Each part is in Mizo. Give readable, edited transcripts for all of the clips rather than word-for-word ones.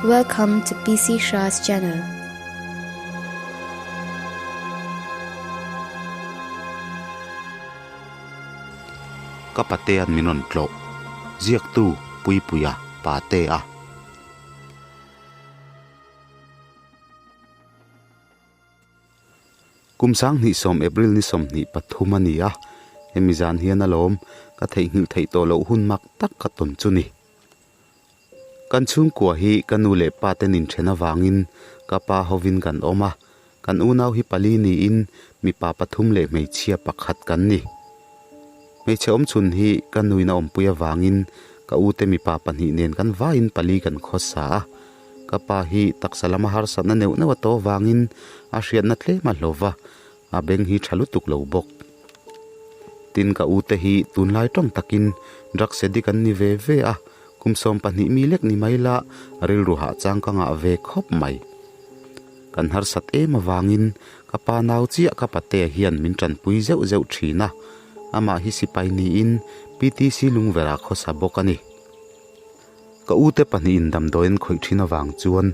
Welcome to PC Shah's channel. Ka patea'n min rawn tlawh. Ziaktu Puipuia Patea. Kum 2010 April ni 23 a ni a, hemi zan hian alawm ka theihnghilh theih tawh loh hun mak tak ka tawn chu ni. Kan chhungkua hi ka nu leh pa ten inthen avangin ka pa hovin kan awm a, kan unau hi pali niin mipa pathum leh hmeichhia pakhat kan ni. Hmeichhe awmchhun hi ka nuin a awmpui avangin ka ute mipa pahnih nen kan vaiin pali kan khawsa a, ka pa hi taksa lama harsatna neuh neuh a to avangin a hriatna tlem a hlawva, a beng hi tha lutuk lo bawk. Tin ka ute hi tunlai tawng takin drugs addict an ni ve ve a, kum 12 mi lek ni mai la rilru hah chang ka ngah ve khawp mai. Kan harsat em avangin ka pa nau chiah ka patea hian min tanpui zeuh zeuh thin a, amah hi sipai niin PTC Lungverah khawsa bawk a ni. Ka ute pahnihin damdawi an khawih thin avang chuan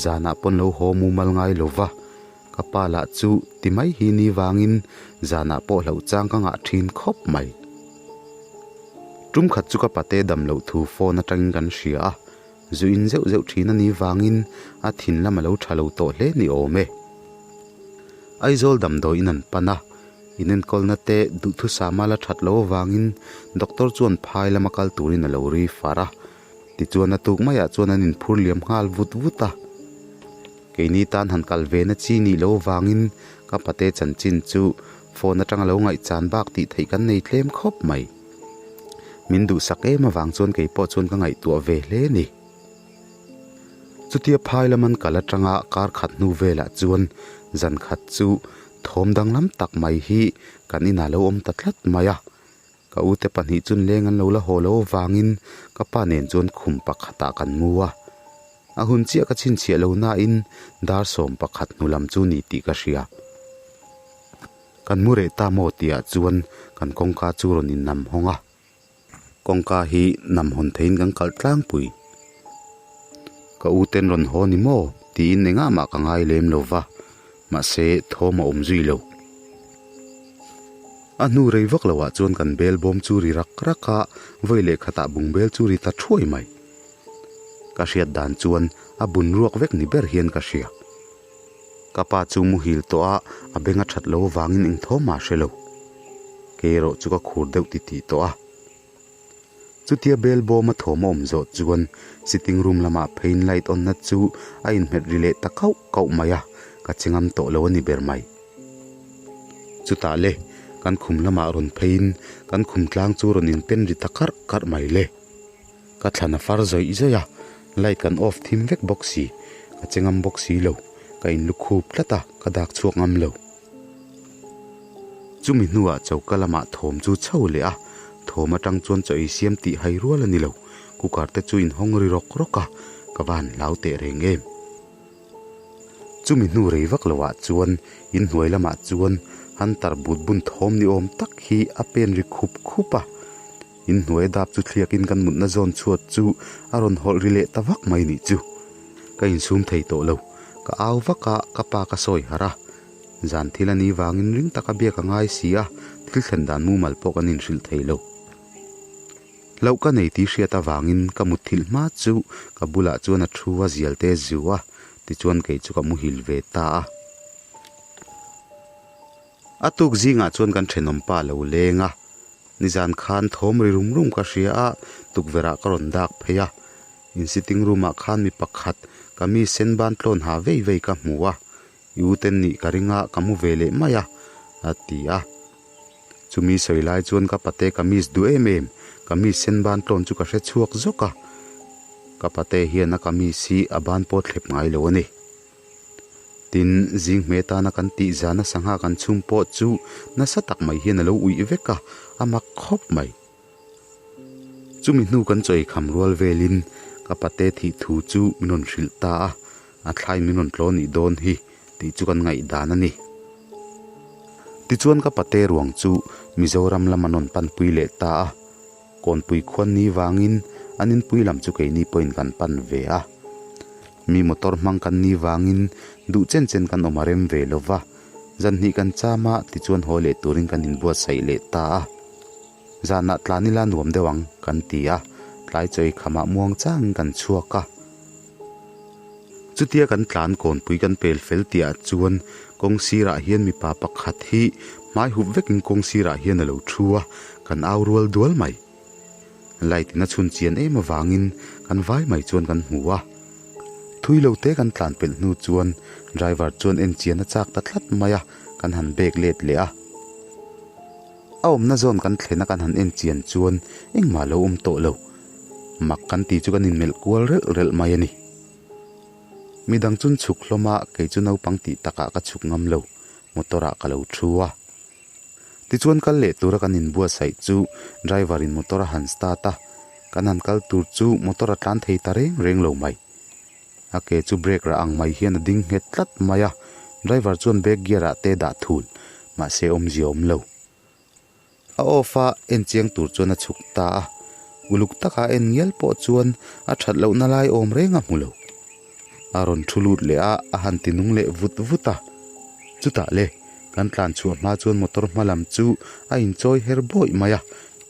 zanah pawn lo haw mumal ngai lo va, ka pa lah chu ti mai hi ni vangin zanah pawh hlauh chang ka ngah thin khawp mai. Tum khat chu ka pate dam loh thu phone atangin kan hria a, zu in zeuh zeuh thin a ni vangin a thin lam a lo tha lo tawh hle ni awm e. Aizawl damdawiin an pan a, Inenkawlna te duhthusama la that lo avangin doctor chuan phai lama kal turin a lo ri far a, tichuan a tuk maiah chuan an inphur liam nghal vut vut a. Keini tan han kal ve na chi nih lo avangin ka pate chanchin chu phone atanga lo ngaihchan bak tih theih kan nei tlem khawp mai. Min duhsak em avang chuan keipawh chuan ka ngaihtuah ve hle ni. Chutia phai lam an kal atanga kar khat hnu velah chuan zan khat chu thawm danglam tak mai hi kan inah lo awm ta tlat mai a. Ka ute pahnih chun leng an lo la haw lo avangin ka pa nen chuan khum pakhatah kan mu a. A hun chiah ka chhinchhiah lo nain dar 11 hnu lam chu ni tih ka hria. Kan mu reh ta maw tihah chuan kan kawngka chu rawn innam hawng a. Kawngka hi nam hawn theiin kan kalh tlangpui. Ka u ten rawn haw ni maw tiin engah mah ka ngai lem lo va, mahse thawm a awm zui lo. A hnu rei vak loah chuan kan bel bawm chu ri rak rak a, vawi leh khatah bung bel chu ri ta thuai mai. Ka hriat dan chuan a bun ruak vek ni ber hian ka hria. Ka pa chu muhil tawh a, a beng a that lo avangin eng thawm a hre lo. Kei erawh chu ka khur deuh titih tawh a. Chutia bel bawm a thawm a awm zawh chuan sitting room lamah pheiin light on na chu a inhmet ri leh ta kauh kauh mai a, ka che ngam tawh lo a ni ber mai. Chutah le, kan khum lamah rawn pheiin kan khum tlang chu rawn inpen ri ta karh karh mai le. Ka thlan a far zawih zawih a, light kan off thim vek bawk si, ka che ngam bawk si lo, ka inlu khup tlat a, ka dak chhuak ngam lo. Chumi hnuah choka lamah thawm chu chho leh a, thawm atang chuan chaw ei siam tih hai rual a ni lo, cooker te chu inhawng ri rawk rawk a, ka va han hlau teh reng em. Chumi hnu rei vak loah chuan inhnuai lamah chuan Hunter but bun thawm ni awm tak hi a pen ri khup khup a, Inhnuai dap chu thliakin kan mutna zawn chhuat chu a rawn hawlh ri leh ta vak mai nih chu. Ka insum thei tawh lo. Ka au vak a, ka pa ka sawi harh a. Zan thil a ni vangin ring taka biak a ngai si a, thil thlen dan mumal pawh kan inhrilh thei lo. Hlauh ka nei tih hriat avangin ka mutthilh hma chu ka bulah chuan a thu a zial te zu a, tichuan kei chu ka muhil ve ta a. A tuk zingah chuan kan thenawm pa lo leng a, nizan khan thawm ri rum rum ka hria a, tukverh ah ka rawn dak phei a. In sitting room ah khan mi pakhat kamis sen ban tlawn ha vei vei ka hmu a, i u ten nih ka ring a, ka mu ve leh mai a, a ti a. Chumi sawi lai chuan ka pate kamis duh em em, kamis sen ban tlawn chu ka hre chhuak zawk a, ka pate hian a kamis hi a ban pawh thlep ngai lo a ni. Tin, zing hme tana kan tih zana sangha kan chhum pawh chu nasa tak mai hian a lo uih vek a, a mak khawp mai. Chumi hnu kan chawi kham rual velin ka pate thih thu chu min rawn hrilh ta a, a thlai min rawn tlaw nih dawn hi tih chu kan ngaihdan a ni. Tichuan ka pate ruang chu Mizoram lam an rawn panpui leh ta a, Kawnpui khuan ni vangin an inpui lam chu keini pawhin kan pan ve a. Mi motor hmang kan nih vangin duh chen chen kan awm a rem ve lo va, zan hnih kan cham a, tichuan haw leh turin kan inbuatsaih leh ta a. Zanah tlan ila nuam deuh ang kan ti a, tlai chawi khamah muang changin kan chhuak a. Chutia kan tlan kawnpui kan pel fel tihah chuan kawng sirah hian mipa pakhat hi hmai hup vekin kawng sirah hian a lo thu a, kan au rual dual mai. Light in a chhun chian em avangin kan vai mai chuan kan hmu a. Thui lo te kan tlan pelh hnu chuan driver chuan en chian a chak ta tlat mai a, kan han bek let leh a. A awmna zawn kan thlen a kan han en chian chuan engmah lo awm tawh lo. Mak kan tih chu kan inmelh kual relh relh mai a ni. Midang chun chhuk hlawm a, kei chu naupang tih takah ka chhuk ngam lo, motor ah ka lo thu a. Tichuan kal leh tura kan inbuatsaih chu driver in motor a han start a, kan han kal tur chu motor a tlan thei ta reng reng lo mai. A ke chu brake rah ang mai hian a ding nghet tlat mai a, driver chuan back gear ah te dah thul, mahse awmzia awm lo. A off a, en chiang tur chuan a chhuk ta a, uluk taka en ngial pawh chuan a that lohna lai awm reng a hmu lo. A rawn thu lut leh a, a han ti nung leh vut vut a. Chutah le, kan tlan chhuah hma chuan motor hma lam chu a inchawi her bawih mai a,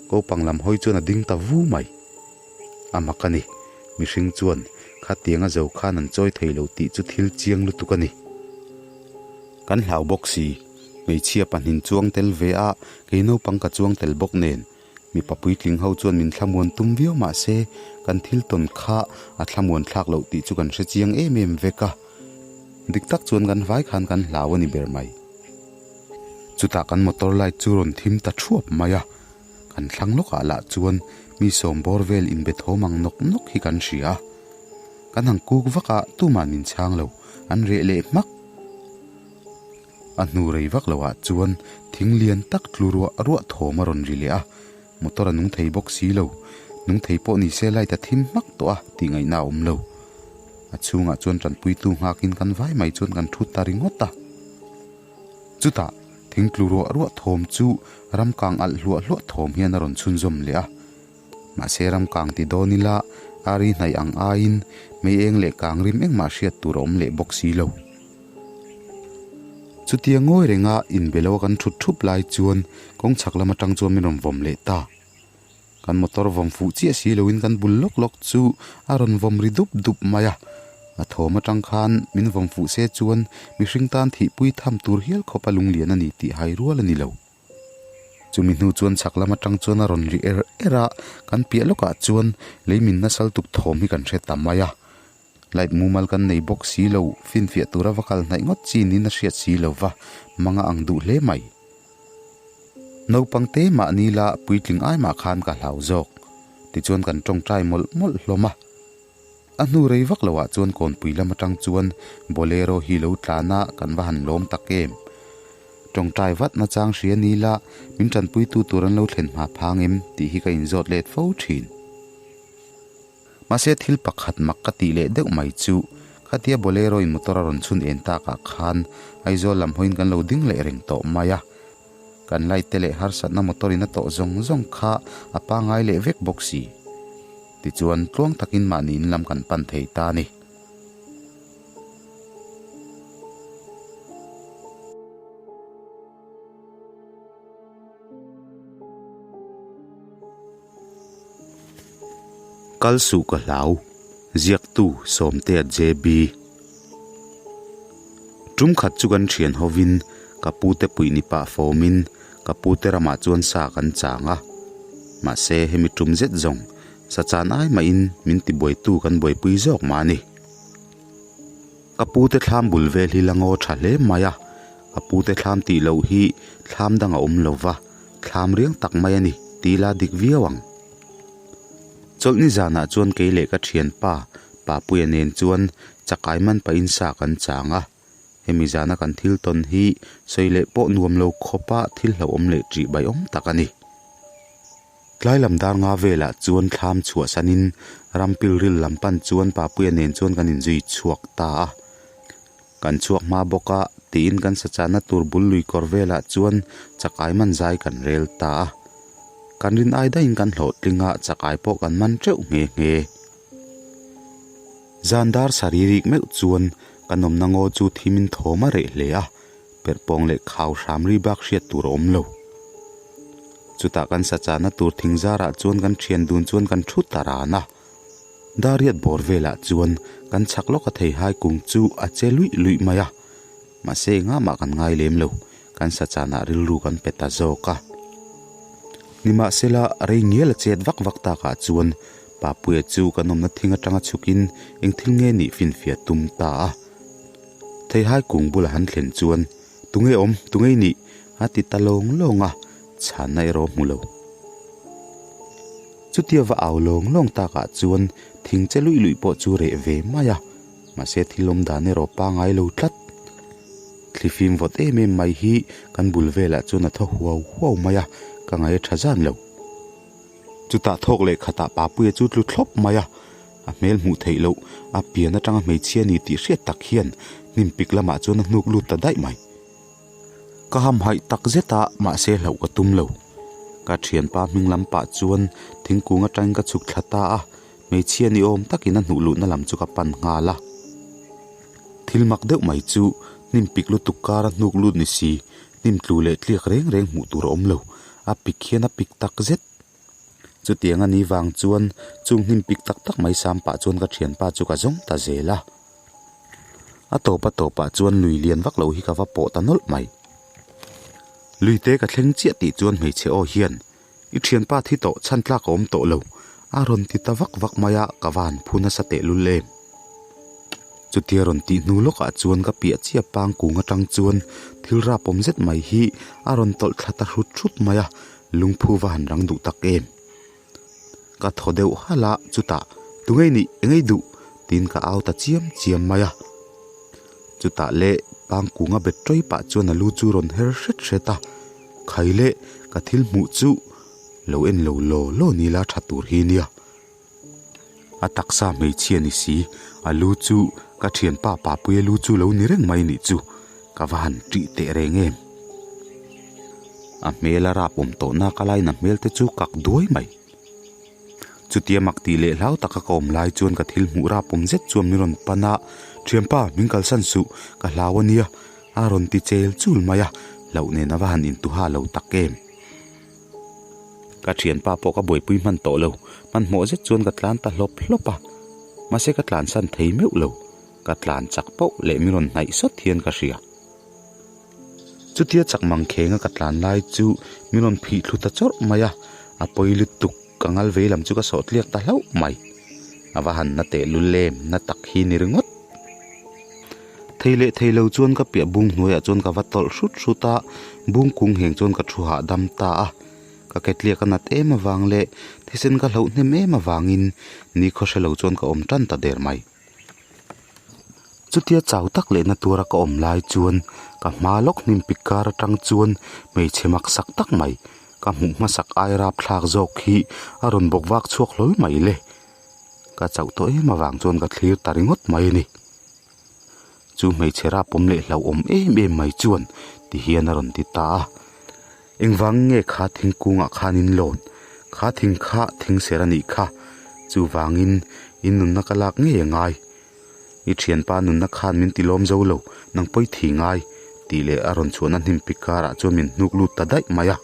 kopang lam hawi chuan a ding ta vu mai. A mak a ni, mihring chuan khatianga zo khan an chawi thei lo tih chu thil chiang lutuk a ni. Kan hlau bawk si, hmeichhia pahnin chuang tel ve a, kei naupang ka chuang tel bawk nen. Mipa puitling ho chuan min thlamuan tum viau mah se, kan thil tawn kha a thlamuan thlak loh tih chu kan hre chiang em em vek a. Dik tak chuan kan vai khan kan hlau a ni ber mai. Chutah kan motor light chu rawn thim ta thuap mai a. Kan thlang lawkah lah chuan mi sawm bawr vel inbe thawm ang nawk nawk hi kan hria a. Kan han kuk vak a, tuman min chhang lo, an reh leh hmak. A hnu rei vak loah chuan thing lian tak tlu ruah ruah thawm a rawn ri leh a, motor a nung thei bawk si lo. Nung thei pawh ni se light a thim hmak tawh a tih ngaihna a awm lo. A chhungah chuan tanpuitu nghakin kan vai mai chuan kan thu ta ringawt a. Chutah thing tlu ruah ruah thawm chu ram kang alh hluah hluah thawm hian a rawn chhunzawm leh a. Mahse ram kang ti dawn ila a ri hnaih ang aiin mei eng leh kang rim engmah hriat tur a awm leh bawk si lo. Chutia ngawi renga inbe lo a kan thut thup lai chuan kawng chhak lam atang chuan min rawn vawm leh ta. Kan motor vawm fuh chiah si loin kan bul lawk lawk chu a rawn vawm ri dup dup mai a. A thawm atang khan min vawm fuh se chuan mihring tan thihpui tham tur hial khawp a lunglian a ni tih hai rual a ni lo. Chumi hnu chuan chhak lam atang chuan a rawn ri er er a, kan piah lawkah chuan lei min nasal tuk thawm hi kan hre ta mai a. Light mumal kan nei bawk si lo, finfiah tura va kal hnaih ngawt chi niin a hriat si lo va, mang a ang duh hle mai. Naupang te mahni la puitling ai mah khan ka hlau zawk. Tichuan kan tawngtai mawlh mawlh hlawm a. A hnu rei vak loah chuan kawnpui lam atang chuan Bolero hi lo tlan a, kan va han lawm tak em. Tawngtai vat nachang hria ni la, min tanpuitu tur an lo thlen hma phang em tih hi ka inzawt let fo thin. Mahse thil pakhat mak ka tih leh deuh mai chu, khatia Bolero in motor a rawn chhun en takah khan Aizawl lam hawiin kan lo ding leh reng tawh mai a. Kan light te leh harsatna motor in a tawh zawng zawng kha a pangai leh vek bawk si. Tichuan tluang takin mahni in lam kan pan thei ta a ni. Kal suh ka hlau, ziaktu Sawmtea JB. Tum khat chu kan thian hovin ka pute puih ni pah fawmin ka pute ramah chuan sa kan chang a. Mahse hemi tum zet zawng sa chan ai mahin min tibuaitu kan buaipui zawk mah a ni. Ka pute thlam bul vel hi la ngaw tha hle mai a, ka pute thlam tih loh hi thlam dang a awm lo va, thlam riang tak mai a ni tih la dik viau ang. Chawlhni zanah chuan kei leh ka thianpa Papuia nen chuan chakai man pahin sa kan chang a, hemi zana kan thil tawn hi sawi leh pawh nuam lo khawpa thil hlauhawm leh ṭih baiawm tak a ni. Tlai lam dar nga velah chuan thlam chhuahsanin ram pilril lam pan chuan Papuia nen chuan kan inzui chhuak ta a. Kan chhuak hma bawk a, tiin kan sachahna tur bul lui kawr velah chuan chakai man zai kan rel ta a. Kan rin ai daihin kan hlawhtling a, chakai pawh kan man teuh nghe nghe. Zan dar sarih rik meuh chuan ka nawmna ngaw chu thimin thawm a reh hle a, perhpawng leh khau hram ri bak hriat tur a awm lo. Chutah kan sa chahna tur thing zarah chuan kan thian dun chuan kan thu ta ran a. Dariat bawr velah chuan kan chhak lawk a theihai kung chu a che luih luih mai a. Mahse engah mah kan ngai lem lo, kan sa chanah rilru kan pe ta zawk a. Nimahsela rei ngial a chet vak vak takah chuan Papuia chu kan awmna thing atanga chhukin eng thil nge nih finfiah tum ta a. Theihai kung bula han thlen chuan, Tunge awm, tunge i nih? a ti ta lawng lawng a, chhanna erawh hmu lo. Chutia va au lawng lawng takah chuan thing che luih luih pawh chu reh ve mai a, mahse thil awm dan erawh pangai lo tlat. Thlifim vawt em em mai hi kan bul velah chuan a thaw huau huau mai a, ka ngaih a tha zan lo. Chutah thawk leh khatah Papuia chu tlu thlawp mai a, a hmel hmuh theih loh a pian atanga hmeichhia ni tih hriat tak hian hnim pik lamah chuan a hnuk lut ta daih mai. Ka hamhaih tak zet a, mahse hlauh ka tum lo. Ka thianpa hming lam pah chuan thingkung atangin ka chhuk thla ta a, hmeichhia ni awm takin a hnuh luhna lam chu ka pan nghal a. Thil mak deuh mai chu hnim pik lutuk kar a hnuk lut ni si, hnim tlu leh tliak reng reng hmuh tur a awm lo, a pik hian a pik tak zet. Chutiang a ni vang chuan chung hnim pik tak tak mai sam pah chuan ka thianpa chu ka zawng ta zel a. A tawp a tawpah chuan lui lian vak lo hi ka va pawh ta nawlh mai. Lui te ka thleng chiah tih chuan hmeichhe aw hian i thianpa thi tawh chhan tlak a awm tawh lo a rawn ti ta vak vak mai a ka van phu nasa tehlul em. Chutia rawn tih hnu lawkah chuan ka piah chiah pang kung atang chuan thil rapawm zet mai hi a rawn tawlh thla ta hrut hrut mai a, lungphu va han rang duh tak em. Ka thaw deuh halh a, chutah, Tungei nih, engei duh? tiin ka au ta chiam chiam mai a. Chutah leh pang kung a bet ṭawih pah chuan a lu chu rawn her hret hret a, Khai leh, ka thil hmuh chu lo en lo law law ni la ṭha tur hi nia. A taksa hmeichhia ni si, a lu chu ka thianpa Papuia lu chu lo ni reng mai nih chu ka va han ṭih teh reng em. A hmel a rap awm tawh nak a lain a hmel te chu kak duai mai. Chutia mak tih leh hlau taka ka awm lai chuan ka thil hmuh rap awm zet chuan min rawn pan a, Thianpa, min kalsan suh, ka hlau a nia, a rawn ti chel chul mai a, hlauh nen a va han intuha lo tak em. Ka thianpa pawh ka buaipui hman tawh lo, hmanhmawh zet chuan ka tlan ta hlawp hlawp a, mahse ka tlansan thei meuh lo, ka tlan chak pauh leh min rawn hnaih sawt hian ka hria. Chutia chak mang khenga ka tlan lai chu min rawn phih thlu ta chawrh mai a, a pawi lutuk ka ngal vei lam chu ka sawh tliak ta hlauh mai. A va han na tehlul em, na tak hi ni ringawt. Thei leh thei lo chuan ka piah bung hnuaiah chuan ka va tawlh hrut hrut a, bung kung ngheng chuan ka thu hahdam ta a. Ka ketliak a nat em avang leh thisen ka hlauh hnem em avangin nikhaw hre lo chuan ka awm tan ta der mai. Chutia chau tak leh na tura ka awm lai chuan ka hma lawk hnim pik kar atang chuan hmeichhe maksak tak mai ka hmuh hmasak ai rapthlak zawk hi a rawn bawk vak chhuak hlawl mai le. Ka chauh tawh em avang chuan ka thlir ta ringawt mai a ni. Chu hmeichhe rapawm leh hlauhawm em em mai chuan ti hian a rawn ti ta a. Engvang nge kha thingkungah khan in lawn? Kha thing kha thing ser a nih kha. Chuvangin in nunna ka lak ngei a ngai. I thianpa nunna khan min ti lawm zo lo, nang pawi thi ngai, tih leh a rawn chhuahna hnim pik karah chuan min hnuk lut ta daih mai a.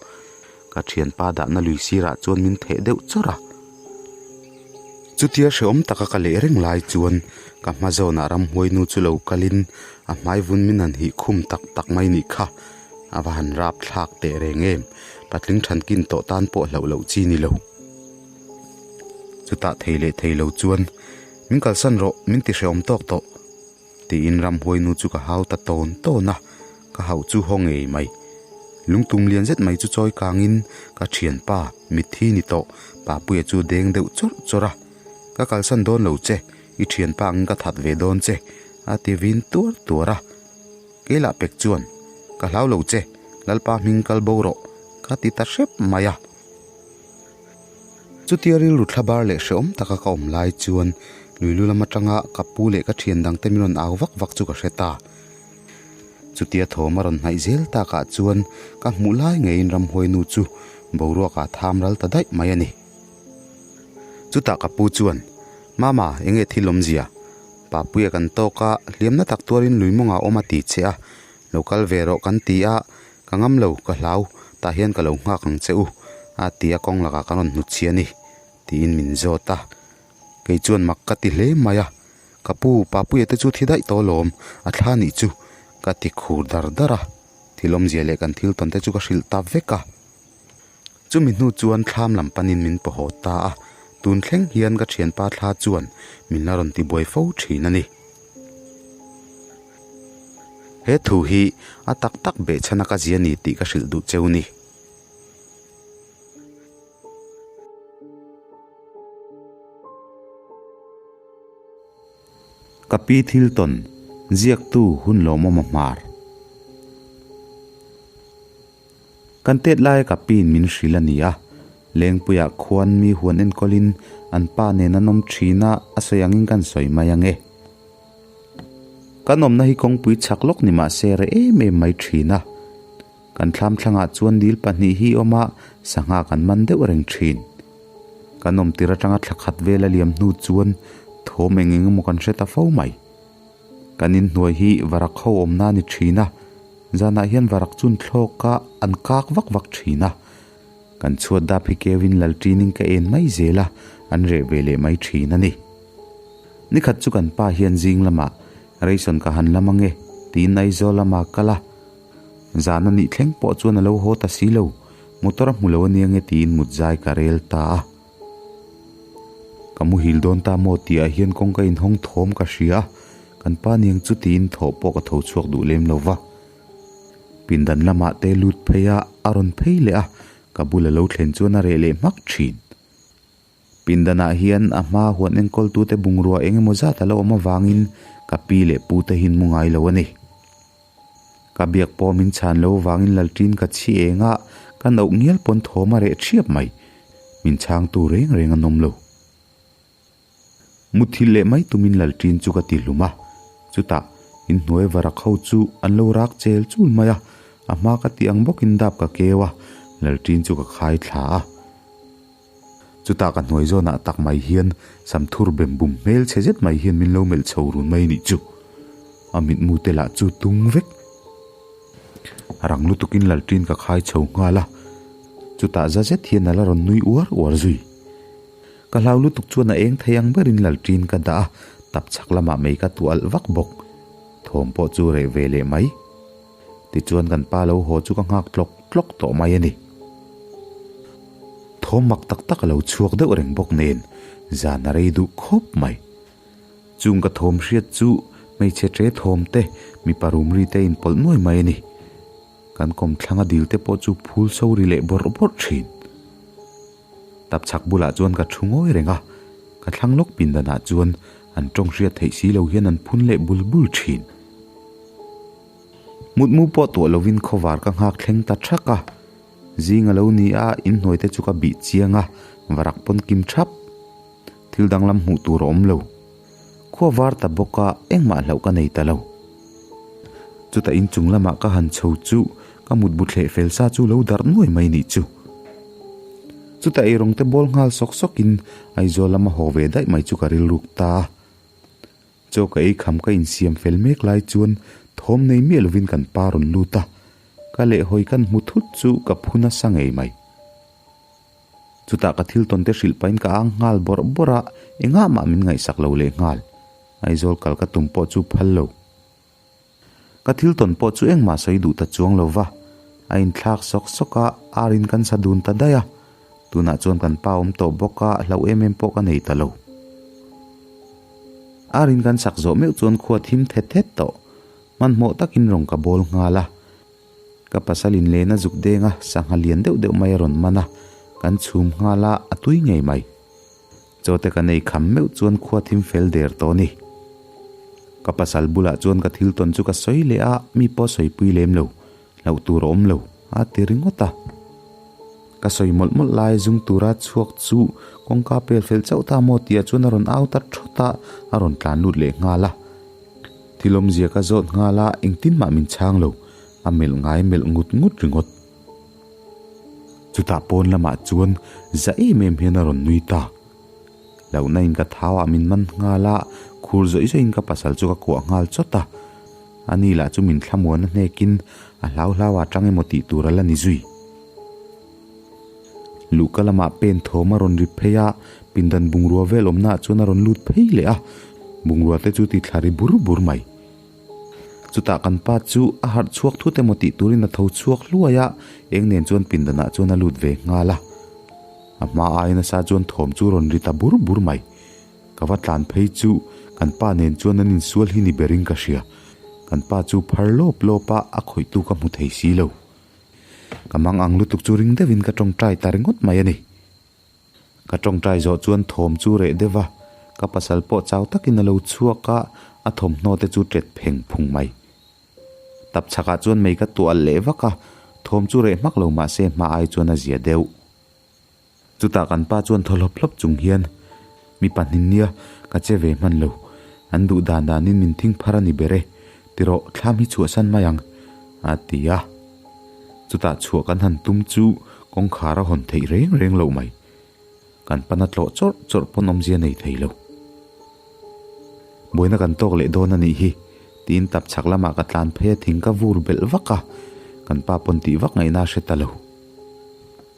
Ka thianpa dahna lui sirah chuan min theh deuh chawrh a. Chutia hrehawm taka ka leh reng lai chuan ka hma zawnah ramhuainu chu lo kalin a hmai vun min han hih khum tak tak mai nih kha. A va han rap thlak teh reng em, patling thankin tawh tan pawh hlauh loh chi ni lo. Chutah thei leh thei lo chuan, Min kalsan rawh, min ti hrehawm tawk tawh, tiin ramhuainu chu ka hau ta tawn tawn a, ka hauh chu haw ngei mai. Lungtum lian zet mai chu chawi kangin ka thianpa mitthi ni tawh Papuia chu deng deuh chawrh chawrh a, Ka kalsan dawn lo che, i thianpa angin ka that ve dawn che, a ti vin tuar tuar a. Keilah pek chuan, Ka hlau lo che, Lalpa hming kal bo rawh, ka ti ta hrep mai a. Chutia rilru thlabar leh hrehawm taka ka awm lai chuan luilu lam atanga ka pu leh ka thian dangte min rawn au vak vak chu ka hre ta. Chutia thawm a rawn hnaih zel takah chuan ka hmuh lai ngeiin ramhuainu chu boruakah tham ral ta daih mai a ni. Chutah ka pu chuan, Mama, enge thil awmzia? Papuia kan tawk a, hliamna tak tuarin lui mawngah awm a ti che a, lo kal ve rawh kan ti a, ka ngam lo, ka hlau, tah hian ka lo nghak ang che u a ti a, kawng lakah kan rawn hnutchhi a ni tiin min zawt a, kei chuan mak ka ti hle mai a, ka pu, Papuia te chu thi daih tawh alawm, a thla nih chu ka ti khur dar dar a, thil awmzia leh kan thil tawn te chu ka hrilh ta vek a. Chumi hnu chuan thlam lam panin min pawhawt ta a, tun thleng hian ka thianpa thla chuan min la rawn tibuai fo thin a ni. He thu hi a tak tak behchhana ka zia ni tih ka hrilh duh cheu ni. Ka pi thil tawn, ziaktu hun lawmawm a hmar. Kan tet laia ka piin min hrilh a ni a, Lengpuiah khuan mi huan enkawlin an pa nen an awm thin a, a sawi angin kan sawi mai ang e. Kan awmna hi kawngpui chak lawk ni mah se reh em em mai thin a. Kan thlam thlangah chuan dil pahnih hi awm a, sangha kan man deuh reng thin. Kan awm tir atanga thla khat vel a liam hnu chuan thawm eng eng emaw kan hre ta fo mai. Kan inhnuai hi varak ho awmna a ni thin a, zanah hian varak chun thlawk a an kak vak vak thin a. Kan chhuat dap hi keuin lalṭinin ka en mai zel a, an reh ve leh mai thin a ni. Nikhat chu kan pa hian zing lamah Ration ka han lam ange tiin Aizawl lama kal a, zan a nih thleng pawh chuan a lo haw ta si lo, motor a hmu lo ania nge tiin mut zai ka rel ta a. Ka muhil dawn ta maw tih ah hian kawngka inhawng thawm ka hria a, kan pa niang chu tiin thawh pawh ka tho chhuak duh lem lo va. Pindan lamah te lut phei a, a rawn phei leh a, ka bula lo thlen chuan a reh leh hmak thin. Pindanah hian a hma huan enkawltute bungrua eng emaw zat a lo awm avangin ka pi leh pute hi an mu ngai lo a ni. Ka biak pawh min chhan lo vangin lalṭin ka chhi eng a, ka noh ngial pawn thawm a reh ṭhiap mai. Min chhangtu reng reng an awm lo. Muthilh leh mai tumin lalṭin chu ka ti hlum a, chutah inhnuai varak ho chu an lo rak chel chul mai a, a hma ka tih ang bawkin dap ka keu a, lalṭin chu ka khai thla a. Chutah ka hnuai zawnah tak mai hian Samthur bem bum hmel chhe zet mai hian min lo melh chho run mai nih chu. A mitmu te lah chu tung vek. Rang lutukin lalṭin ka khai chho nghal a, chutah za zet hian a la rawn nui uar uar zui. Ka hlau lutuk chuan a eng thei ang berin lalṭin ka dah a, tap chhak lamah mei ka tuah alh vak bawk. Thawm pawh chu reh ve leh mai. Tichuan kan pa lo haw chu ka nghak tlawk tlawk tawh mai a ni. Thawm mak tak tak a lo chhuak deuh reng bawk nen zan a rei duh khawp mai. Chung ka thawm hriat chu hmeichhe ṭe thawm te, mipa rum ri te inpawlh nuai mai a ni. Kan kawmthlang a dil te pawh chu phul so ri leh bawrh bawrh ṭhin. Tapchhak bulah chuan ka ṭhu ngawi reng a, ka thlang lawk pindanah chuan an ṭawng hriat theih si lo hian an phun leh bul bul ṭhin. Mutmu pawh tuah lovin khawvar ka nghak thleng ta thak a, zing a lo ni a, inhnuai te chu ka bih chiang a, varak pawn kim thap. Thil danglam hmuh tur a awm lo. Khua var ta bawk a, engmah hlauh ka nei ta lo. Chutah inchung lamah ka han chho chu ka mutbu thleh fel sa chu lo darh nuai mai nih chu. Chutah eirawng te bawl nghal sawk sawkin Aizawl lama haw ve daih mai chu ka rilruk ta a. Chaw ka ei kham ka insiam fel mek lai chuan thawm nei miah lovin kan pa rawn lut a, ka lehhawi kan hmu thut chu ka phu nasa ngei mai. Chutah ka thil tawn te hrilh pahin ka ang nghal bawrh bawrh a, engah mah min ngaihsak lo leh nghal. Aizawl kal ka tum pawh chu phal lo. Ka thil tawn pawh chu engmah sawi duh ta chuang lo va, a inthlak sawk sawk a, ar in kan sa dun ta daih a. Tunah chuan kan pa awm tawh bawk a, hlauh em em pawh ka nei ta lo. Ar in kan sak zawh meuh chuan khua thim thet thet tawh. Hmanhmawh takin rawn ka bawl nghal a. Ka pasal in len a zuk deng a, sangha lian deuh deuh mai a rawn man a, kan chhum nghal a, a tui ngei mai. Chaw te kan ei kham meuh chuan khua thim fel der tawh a ni. Ka pasal bulah chuan ka thil tawn chu ka sawi leh a, mi pawh sawipui lem lo, hlauh tur a awm lo, a ti ringawt a. Ka sawi mawlh mawlh lai zung tura chhuak chu kawngka pel fel chauh ta maw tih ah chuan a rawn au ta thawt a, a rawn tlan lut leh nghal a. Thil awmzia ka zawt nghal a, engtin mah min chhang lo, a melh ngai melh ngut ngut ringawt. Chutah pawn lamah chuan za em em hian a rawn nui ta. Lohna in ka thau ah min man nghal a, Khur zawih zawihin ka pasal chu ka kuah nghal chawt a, ani lah chu min thlamuan a hnekin a hlau hlau ah tang emaw tih tur a la ni zui. Luhka lamah pen thawm a rawn ri phei a, pindan bungrua vel awmna ah chuan a rawn lut phei leh a, bungrua te chu ti thla ri bur bur mai. Chutah kan pa chu a harh chhuak thut emaw tih turin a tho chhuak hluai a, eng nen chuan pindan ah chuan a lut ve nghal a. A hma ai nasa chuan thawm chu rawn ri ta bur bur mai. Ka va tlan phei chu kan pa nen chuan an insual hi ni berin ka hria. Kan pa chu phar lawp lawp a, a khawihtu ka hmu thei si lo. Ka mang ang lutuk chu ring deuhin ka tawngtai ta ringawt mai a ni. Ka tawngtai zawh chuan thawm chu reh deuh a, ka pasal pawh chau takin a lo chhuak a, a thawmhnaw te chu tet pheng phung mai. Tap chhakah chuan mei ka tuah leh vak a, thawm chu reh hmak lo mahse hma ai chuan a zia deuh. Chutah kan pa chuan thaw hlawp hlawp chung hian, Mi pahnih nia, ka che ve hman lo. An duh dan danin min thing phar a ni ber e. Tirawh, thlam hi chhuahsan mai ang, a ti a. Chutah chhuah kan han tum chu kawngkhar a hawn theih reng reng loh mai. Kan pana tlawh chawrh chawrh pawn awmzia nei thei lo. Buaina kan tawk leh dawn a nih hi, tiin tap chhak lamah ka tlan phei a thing ka vur belh vak a, kan pa pawn tih vak ngaihna a hre ta lo.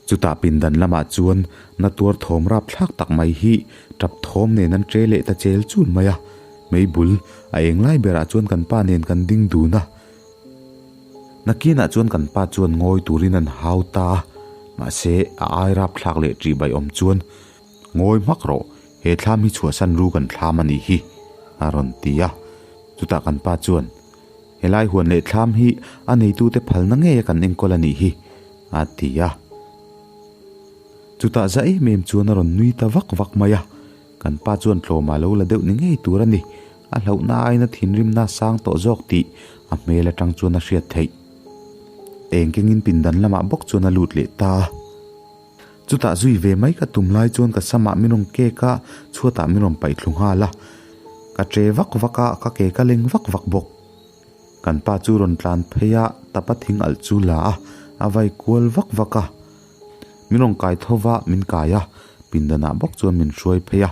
Chutah pindan lamah chuan na tuar thawm rap thlak tak mai hi tap thawm nen an ṭe leh ta chel chul mai a, mei bul a eng lai berah chuan kan pa nen kan ding dun a. Nakinah chuan kan pa chuan ngawi turin an hau ta a, mahse a ai rap thlak leh ṭih baih awm chuan, Ngawi hmak rawh, he thlam hi chhuahsan ru kan thlam a nih hi, a rawn ti a. Chutah kan pa chuan, Helai huan leh thlam hi a neitute phalna ngei a kan enkawl a nih hi, a ti a. Chutah za em em chuan a rawn nui ta vak vak mai a, kan pa chuan tlawmah lo la deuh ni ngei tur a ni, a hlauhna aiin a thinrimna a sang tawh zawk tih a hmel atang chuan a hriat theih. Eng kengin pindan lamah bawk chuan a lut leh ta a. Chutah zui ve mai ka tum lai chuan ka samah min rawn kek a, chhuatah min rawn paih thlu nghal a. Ka che vak vak a, ka ke ka leng vak vak bawk. Kan pa chu rawn tlan phei a, tapa thing alh chu la a, a vai kual vak vak a. Min rawn kai tho va, min kai a, pindanah bawk chuan min hruai phei a.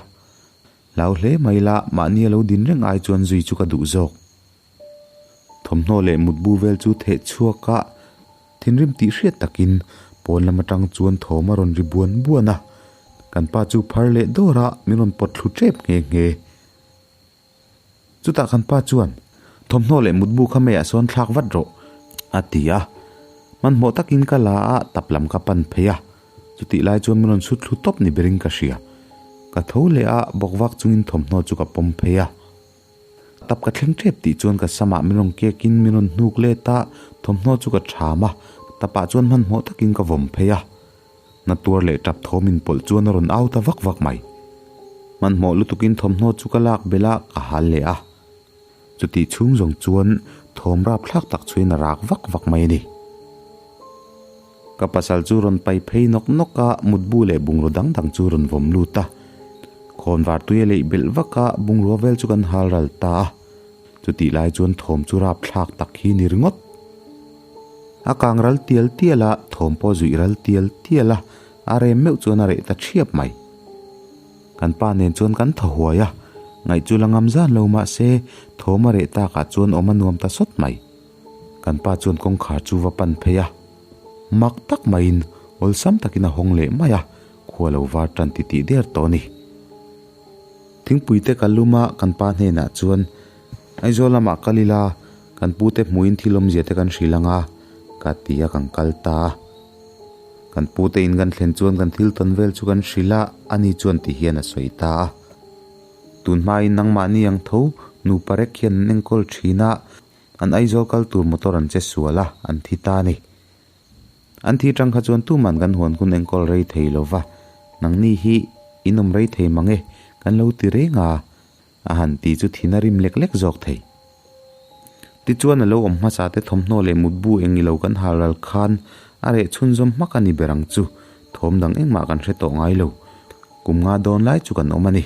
Hlau hle mai la, mahni a lo din reng ai chuan zui chu ka duh zawk. Thawmhnaw leh mutbu vel chu theh chhuak a, thinrim tih hriat takin pawn lam atang chuan thawm a rawn ri buan buan a. Kan pa chu phar leh dawr a, min rawn pawt thlu tep nghe nghe. Chutah kan pa chuan, Thawmhnaw leh mutbu kha meiah sawn thlak vat rawh, a ti a. Hmanhmawh takin ka la a, tap lam ka pan phei a. Chutih lai chuan min rawn chhut thlu tawp ni berin ka hria. Ka tho leh a, bawkvak chungin thawmhnaw chu ka pawm phei a. Tap ka thleng tep tih chuan ka samah min rawn kekin min rawn hnuk let a, thawmhnaw chu ka tham a, tapah chuan hmanhmawh takin ka vawm phei a. Na tuar leh tap thawm inpawlh chuan a rawn au ta vak vak mai. Hmanhmawh lutukin thawmhnaw chu ka lak belh a, ka hal leh a. Chutih chhung zawng chuan thawm rapthlak tak chhuin a rak vak vak mai a ni. Ka pasal chu rawn pai phei nawk nawk a, mutbu leh bungraw dang dang chu rawn vawm lut a. Khawnvar tui a leih belh vak a, bungrua vel chu kan hal ral ta a. Chutih lai chuan thawm chu rapthlak tak hi ni ringawt. A kang ral tial tial a, thawm pawh zuih ral tial tial a, a rem meuh chuan a reh ta thiap mai. Kan pa nen chuan kan thaw huai a, ngaih chu la ngam zan lo mah se, thawm a reh takah chuan awm a nuam ta sawt mai. Kan pa chuan kawngkhar chu va pan phei a, mak tak maiin awlsam takin a hawng leh mai a, khua lo var tan ti tih der tawh a ni. Thingpui te ka lum a, kan pa hnenah chuan, Aizawl lamah kal ila, kan pu te hmuhin thil awmzia te kan hrilh ang a, ka ti a, kan kal ta a. Kan pu te in kan thlen chuan kan thil tawn vel chu kan hrilh a, ani chuan ti hian a sawi ta a. Tun hmain nangmahni ang tho nupa rek hian an enkawl thin a, An Aizawl kal tur motor an che sual a, an thi ta a ni. An thi tang kha chuan tuman kan huan hun enkawl rei thei lo va, nangni hi in awm rei thei mang e, kan lo ti reng a, a han ti chu thin a rim lek lek zawk thei. Tichuan a lo awm hmasa te thawmhnaw leh mutbu eng ilo kan hal ral khan a reh chhunzawm hmak a ni ber ang chu, thawm dang engmah kan hre tawh ngai lo. Kum nga dawn lai chu kan awm a ni.